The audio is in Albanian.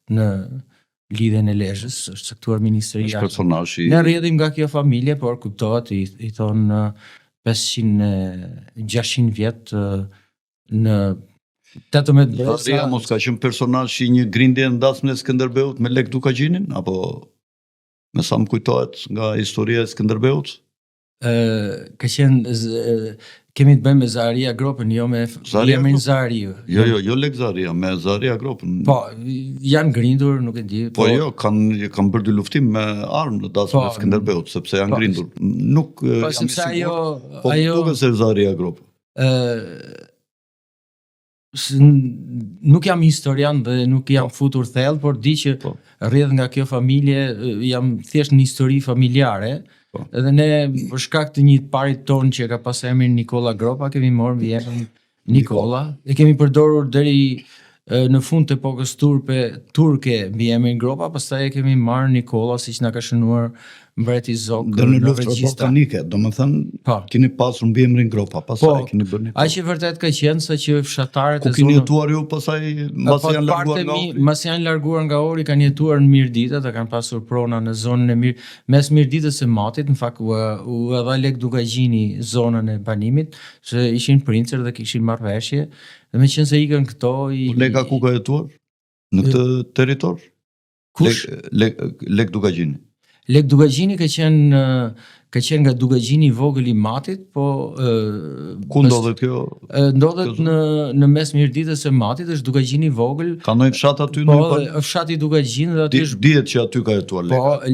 në Lidhjen e Lezhës, është caktuar ministër i Është jashtëm. personazh i Ne rrjedhim nga kjo familje, por kuptohet i, i thonë 500 e 600 vjet në 18 breza. Zaharia mos ka qenë personazh i një grindje në dasmën e Skënderbeut me Lek Dukagjinin apo me sa më kujtohet nga historia e Skënderbeut? Ë ka qenë kemi të bëjmë me Zaharia Gropën, jo me Zaharia emrin Gropën? Zahariu. Jo, jo, jo Lek Zaharia, me Zaharia Gropën. Po, janë grindur, nuk e di. Po, jo, kanë kanë bërë dy luftim me armë në dasmën Po, e Skënderbeut, sepse janë po, grindur. Nuk Po jam i sepse sigurt, ajo po ajo duket se Zaharia Gropë. ë nuk jam historian dhe nuk jam futur thellë, por di që Po. rrjedh nga kjo familje, jam thjesht në histori familjare. Po. Edhe ne për shkak të një të parit ton që e ka pas emrin Nikola Gropa, kemi marrë mbiemrin Nikola. E kemi përdorur deri në fund të epokës turpe turke mbiemrin Gropa, pastaj e kemi marrë Nikola siç na ka shënuar mbreti Zog Dhe në në luftën regjistra. ballkanike, domethënë Po. keni pasur mbiemrin Gropa, pastaj Po, keni bërë Nikola. Aq e vërtet ka qenë sa që fshatarët Ku e keni zonës jetuar ju pastaj mbasi Po, janë larguar të nga mi, Ohri? mbasi janë larguar nga Ohri, kanë jetuar në Mirditë, ata kanë pasur prona në zonën e Mir, mes Mirditës e Matit, në fakt u, u dha Lek Dukagjini zonën e banimit, se ishin princër dhe kishin marrëveshje, dhe meqense ikën këto i Po Leka ku ka jetuar? Në këtë territor? Kush? Lek, Lek, Lek Dukagjini. Lek Dukagjini ka qenë ka qenë nga Dukagjini i vogël i Matit, po Ku ndodhet kjo? Ndodhet kjo në në mes Mirditës e Matit, është Dukagjini i vogël. Ka ndonjë fshat aty Po, në dhe fshati Dukagjin dhe aty Di, është dihet që aty ka jetuar Leka. Po,